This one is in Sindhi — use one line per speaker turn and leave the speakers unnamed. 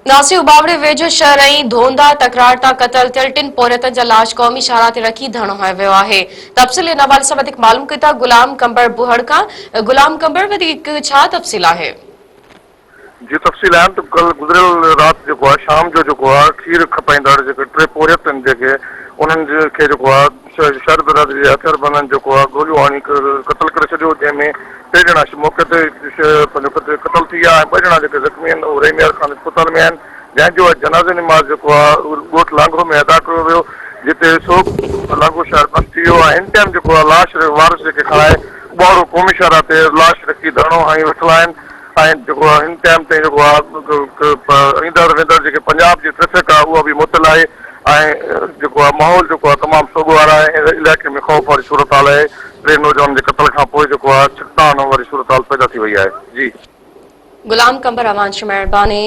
ناصري اٻاوڙي ويجهو شهر ۽ ڌونڌا تڪرار تان قتل ٿيل ٽن پورهيتن جا لاش قومي شاهراهه تي رکي ڌرڻو هنيو ويو آهي. تفصيل ان حوالي سان وڌيڪ معلوم ڪيون ٿا غلام قمبر بوهڙ کان. غلام قمبر وڌيڪ ڇا تفصيل آهي؟
جي تفصيل آهن ته ڪل گذريل رات جيڪو آهي شام جو جيڪو آهي کير کپائيندڙ جيڪي ٽي پورهيت آهن جيڪي انهن کي جيڪو آهي شهر برادري جي هٿياربندن جيڪو آهي گوليون هڻي قتل ڪري ڇڏيو جنهن ۾ ٽي ڄڻا موقعي تي پنهنجو قتل ٿي ويا ۽ ٻه ڄڻا جيڪي زخمي آهن اهي رحيم يار خان اسپتال ۾ آهن جنهن جو اڄ جنازي نماز جيڪو آهي ڳوٺ لانگهو ۾ ادا ڪيو ويو جتي سوڳ لانگهو شهر بند ٿي ويو ۽ هن ٽائيم جيڪو آهي لاش وارث جيڪي کڻائي ٻوهارو قومي شاهراهه تي لاش رکي ڌرڻو هڻي ويٺل آهن ۽ جيڪو آهي هن ٽائيم تائين جيڪو آهي ايندڙ ويندڙ جيڪي پنجاب جي ٽريفڪ آهي اها به معطل آهي ۽ جيڪو آهي ماحول جيڪو آهي تمام سوڳوار آهي ۽ علائقي ۾ خوف واري صورتحال آهي ٽي نوجوانن جي قتل کان پوء جيڪو آهي ڇڪتاڻ واري صورتحال پيدا ٿي وئي آهي جي.
غلام قمبر اوهان جي مهرباني.